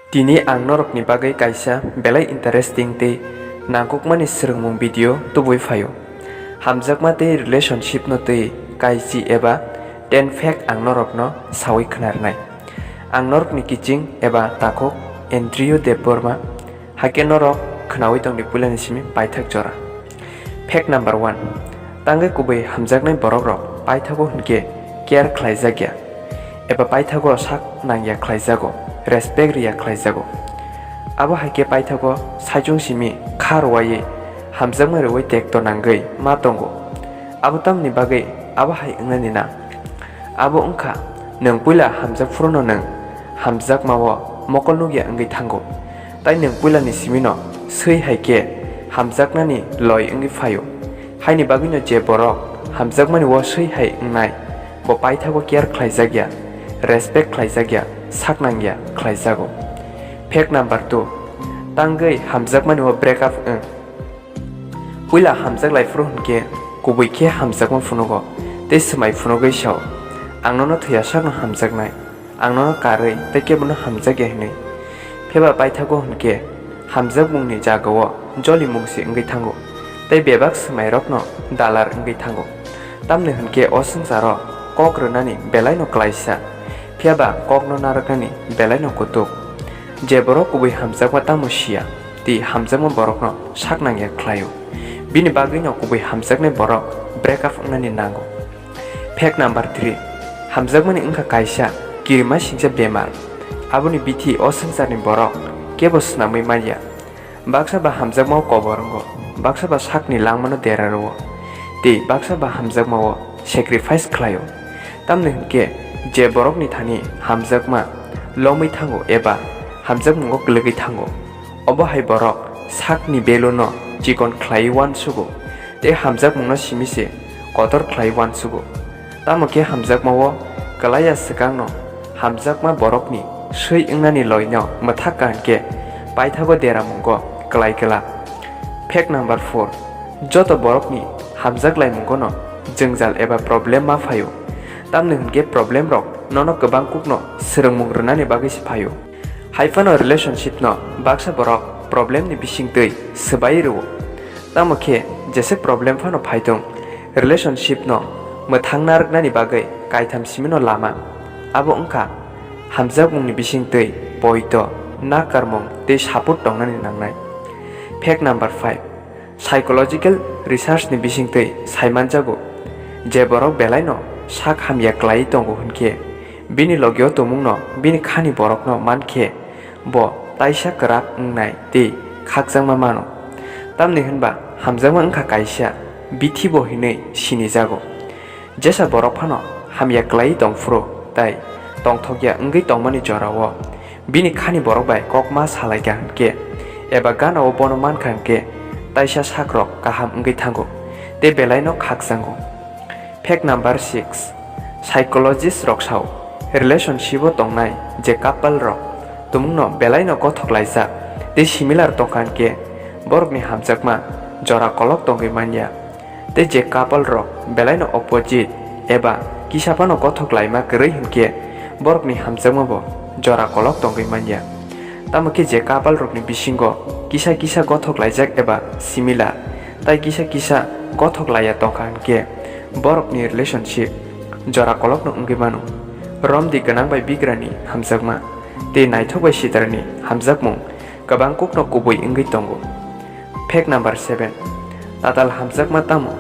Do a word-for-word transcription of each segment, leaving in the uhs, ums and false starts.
Tini ang norokni bagwi kaisa belai interesting tei nangkukmani swrwngmung video tubui phaio. Hamjakma tei relationship no twi kaichi eba ten fact ang norokno sawi khwnarnai. Ang norokni kiching eba takhuk Andrew Debbarma, hakhe norok khwnawi tongdi puilani simi paithak jora. Fact number one, tangwi kubui hamjaknai borokrok paithago hwnkhe care khlaijakya eba paithago sak nangya khlaijago, respect riya khlaijago. Abo hai khe paithago saichung simi kha rwaiwi hamjakma rwui tekto nangwi ma tongo. Abo tamni bagwi abo hai wngnani na? Abo wngkha, nwng puila hamjak phuru no nwng hamjakmao mokol nukya wngwi thango, tai nwng puilani simino swi hai khe hamjaknani loi wngwi phaio. Haini bagwino je borok hamjakmani o swi hai wngnai, bo paithago care khlaijakya, respect khlaijakya, sak nangya khlaijago. Fact number two, tangwi hamjakmani o break up wng. Puila hamjak lai phuru hwnkhe kubui khe hamjakma phunugo tei swmai phunugwi sao, "Ang nono thwiya sakno hamjaknai, ang nono karwi tei kebono hamjakya," hwnwi. Phiya ba paithago hwnkhe hamjakmungni jagao jolimung se wngwi thango tei bebak swmairokno dalar wngwi thango. Tamni hwnkhe o swngcharo kok rwnani belaino klaisa, phiya ba kokno narwknani belaino kutuk. Je borok kubui hamjakma tamo siya, tei hamjakma borokno sak nangya khlaio. Bini bagwino kubui hamjaknai borok break up wngnani nango. Fact number three, hamjakmani wngkha kaisa kirima singcha bemar. Aboni bithi o swngcharni borok kebo swnamwi manya. Baksa ba hamjakmao kobor wngo, baksa ba sakni langmano dera rwo, tei baksa ba hamjakmao sacrifice khlaio. Tamni hwnkhe je borokni thani hamjakma lomwi thango eba hamjakmungo kwlwgwi thango, obo hai borok sakni value no chikon khlaiwi uansugo tei hamjakmungno simi se kotor khlaiwi uansugo. Tamo khe hamjakmao kwlaiya swkangno hamjakma borokni swi wngnani loino mwthak kaham khe paithago deramungo kwlai glak. Fact number four, joto borokni hamjak laimungono jwngjal eba problem ma phaio. Tamni hwnkhe problem rok nono kwbang kukno swrwngmung rwnani bagwi se phaio. Hai phano relationship no baksa borok problem ni bisingtwi swbai rwo. Tamo khe jesa problem phano phaitong, relationship no mwthang narwknani bagwi kaitham simino lama. Abo wngkha hamjakmungni bisingtwi poito, nakarmung tei support tongnani nangnai. Fact number five, psychological research ni bisingtwi saimanjago, je borok belaino sak hamya klaiwi tongo hwnkhe, bini logio tongmungno bini khani borokno mankhe bo taisa kwrak wngnai tei khakchangma mano. Tamni hwnba hamjakma wngkha kaisa bithibo hinwi sinijago. Jesa borok phano hamya klaiwi tongphuru tai tongthokya wngwi tongmani jorao bini khani borok bai kok ma salaikha hwnkhe eba ganao bono mankha hwnkhe taisa sakrok kaham wngwi thango tei belaino khakchango. Fact number six, psychologist rok sao, relationship o tongnai je couple rok tumungno belaino gothok laijak tei similar tongkha hwnkhe borokni hamjakma jora kolok tongwi manya. Tei je couple rok belaino opposite eba kisa phano gothok laima kwrwi hwnkhe borokni hamjakma bo jora kolok tongwi manya. Tamo khe je couple rokni bisingo kisa kisa gothok laijak eba similar, tai kisa kisa gothok laiya tongkha hwnkhe borokni relationship jora kolokno wngwi mano. Romdi gwnang bai bigrani hamjakma tei naithok bai sitarni hamjakmung kwbang kukno kubui wngwi tongo. Fact number seven, tatal hamjakma tamo?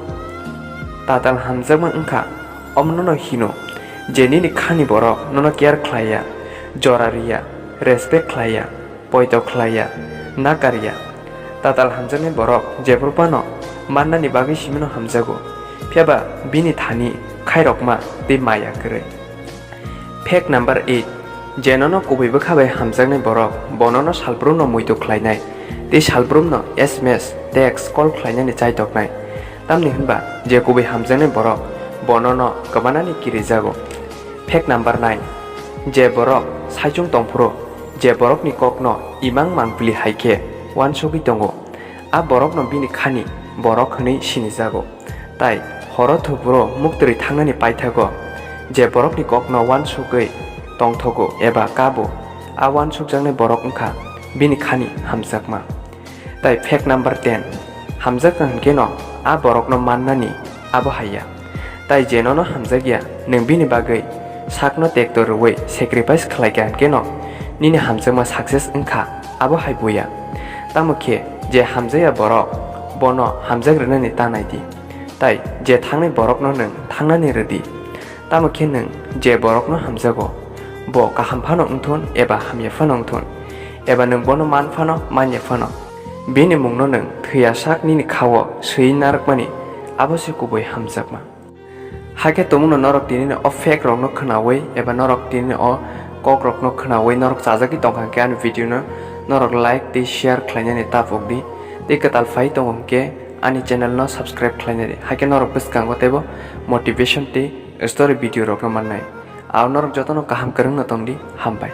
Tatal hamjakma wngkha omono no hino je nini khani borok nono care khlaiya, jora riya, respect khlaiya, poito khlaiya, nakarya. Tatal hamjaknai borok jephru phano mannani bagwi simino hamjago, phiya ba bini thani khairokma tei maya kwrwi. Fact number eight, je nono kubui bwkha bai hamjaknai borok, bo nono salbrumno muitu khlainai tei salbrumno S M S, text, call khlainani chaitoknai. Tamni hwnba je kubui hamjaknai borok, bo nono kwbanani kirijago. Fact number nine, je borok saichung tongphuru, je borokni kokno imang mangpili hai khe uansugwi tongo, a borokno bini khani borok hwnwi sinijago. Tai horo thuburo muktwrwi thangnani paithago je borokni kokno uansugwi tongthogo eba kabo, A uansukjaknai borok wngkha bini khani hamjakma. Tai fact number ten, hamjakma hwnkhe no a borokno mannani abo hai ya. Tai je nono hamjakya, nwng bini bagwi sakno tekto rwui sacrifice khlaikha hwnkhe no nini hamjakma success wngkha, abo hai buya. Tamo khe je hamjakya borok, bono hamjak rwnani ta nai di. Tai je thangnai borokno nwng thangnani rw di. Tamo khe nwng je borokno hamjago, bo kaham phano wngthun eba hamya phano wngthun, eba nwng bono man phano manya phano, bini mungno nwng thwiya sak nini kha-o swiwi narwkmani, abo se kubui hamjakma. Hakhe tumungno norok tinini o fact rokno khwnaui eba norok tinini o kok rokno khwnaui norok chajagwi tongkha hwnkhe ani video no norok like tei share khlainani ta pokdi, tei kwtal phai tongo hwnkhe ani channel no subscribe khlainadi, hakhe norok bwskango teibo motivation tei story video rokno mannai. Ang norok jotono kaham kwrwngno tongdi, hambai.